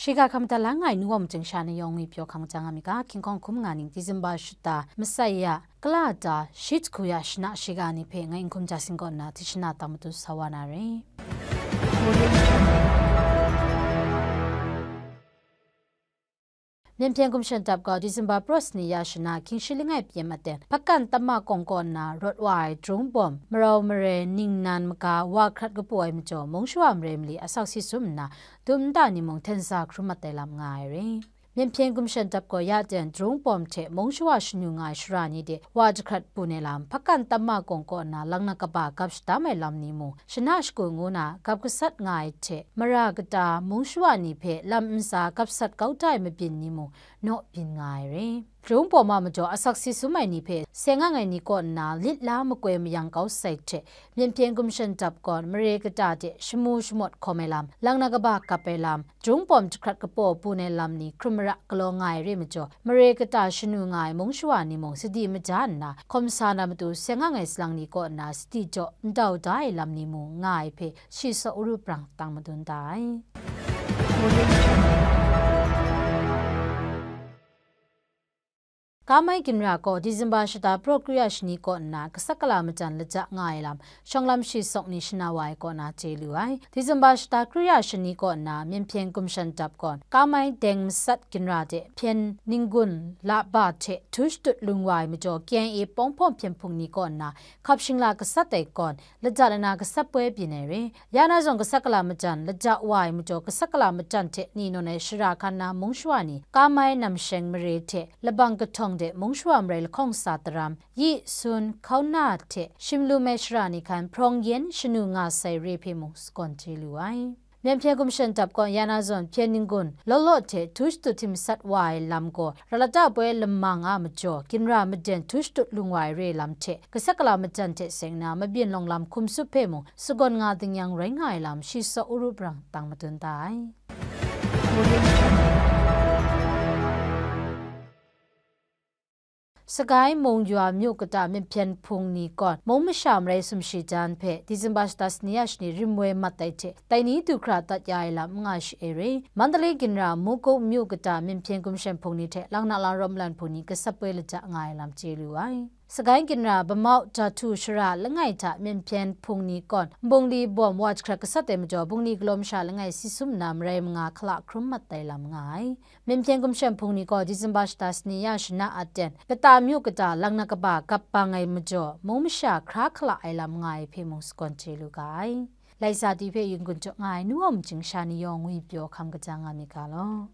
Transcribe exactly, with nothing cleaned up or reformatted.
Shiga hkam da lang ai nu wa majing sha ni yawng ngwi pyaw hkang jang a mi ga, King Kong hkum nga ning December shata masai ya, kala ta, shi jahku ya shana shiga ni hpe ngai n hkum ja sing kaw nna, tishana tang matu sa wa na re. Myen hpyen gumshan dap gaw December praw sani ya shana hkying shi langai pyi aten, hpakan tamma kawng kaw nna rawt wa ai drung bawm, marau mare, ningnan maga wa hkrat kapu ai majaw, mung shawa mare mali asak si sum nna, dum nta ni mung hten sa hkrum mat ai lam nga ai re. Myen hpyen gumshan dap gaw ya ten drung bawm hte mung shawa shanu nga ai shara ni de wa jahkrat pun ai lam, hpakan tamma kawng kaw nna lang na kaba gap shadam ai lam ni mung, shana shagu ngu na gap gasat nga ai hte, mara kata mung shawa ni hpe lam ntsa gap sat kau da ai mabyin ni mung naw byin nga ai re. Drung bawm a majaw asak si sum ai ni hpe seng ang ai ni kaw nna lit la makoi mayang kau sai hte, myen hpyen gumshan dap gawn mare kata de shamu shamawt hkawm ai lam, lang na kaba gap ai lam, drung bawm jahkrat kapaw pun ai lam ni hkrum mara galaw nga ai re majaw, mare kata shanu nga ai mung shawa ni mung sadi maja nna, hkawm sa na matu seng ang ai salang ni kaw nna sadi jaw ndau da ai lam ni mung nga ai hpe shi saw aru brang tang madun da ai. Kamai ginra gaw December shata praw kru ya shani kaw nna gasat gala majan laja nga ai lam, shawng lam shi sawk ni shana wa ai kaw na chye lu ai. December shata kru ya shani kaw nna myen hpyen gumshan dap gawn, Kamai deng masat ginra de hpyen ninggun laba hte htu shatut lung wa ai majaw, K I A pawng hpawng hpyen hpung ni kaw nna hkap shingla gasat ai gawn, laja lana gasat poi byin ai re. Ya na zawn gasat gala majan laja wa ai majaw, gasat gala majan hte ni nawn ai shara hkan na mung shawa ni, Kamai namsheng mare hte labang kahtawng de mung shawa mare lahkawng sa daram, yi, sun, hkauna hte shim lum ai shara ni hkan hprawng yen shanu nga sai re hpe mung sagawn chye lu ai. Myen hpyen gumshan dap gawn ya na zawn hpyen ninggun law law hte htu shatut htim sat wa ai lam gaw, ra lata poi lamang a majaw, ginra maden htu shatut lung wa ai re lam hte, gasat gala majan hte seng na mabyin lawng lam hkum sup hpe mung sagawn nga ding yang rai nga ai lam shi saw aru brang tang madun da ai. Sagai mung yua myu kata myen hpyen hpung ni gawn, mung masha marai sumshi jan hpe December shata sani ya shani rim woi mat ai hte, tai ni du hkra dat ya ai lam n nga shi e re. Mandalay ginra Mukuk myu kata myen hpyen gumshan hpung ni hte lang na lang rawm lan hpung ni gasat poi laja nga ai lam chye lu ai. Sagai ginra Bamau Jahtu shara langai hta myen hpyen hpung ni gawn, bungli bawm wa jahkrat gasat ai majaw, bungli galaw masha langai si sum nna marai manga hkala hkrum mat ai lam nga ai. Myen hpyen gumshan hpung ni gaw December shata sani ya shana aten, kata myu kata lang na kaba gap bang ai majaw, mung masha hkra hkala ai lam nga ai hpe mung sagawn chye lu ga ai. Laisa ti hpe yin gun jaw nga ai nu wa majing sha ni yawng ngwi pyaw hkam kaja nga mi ga law.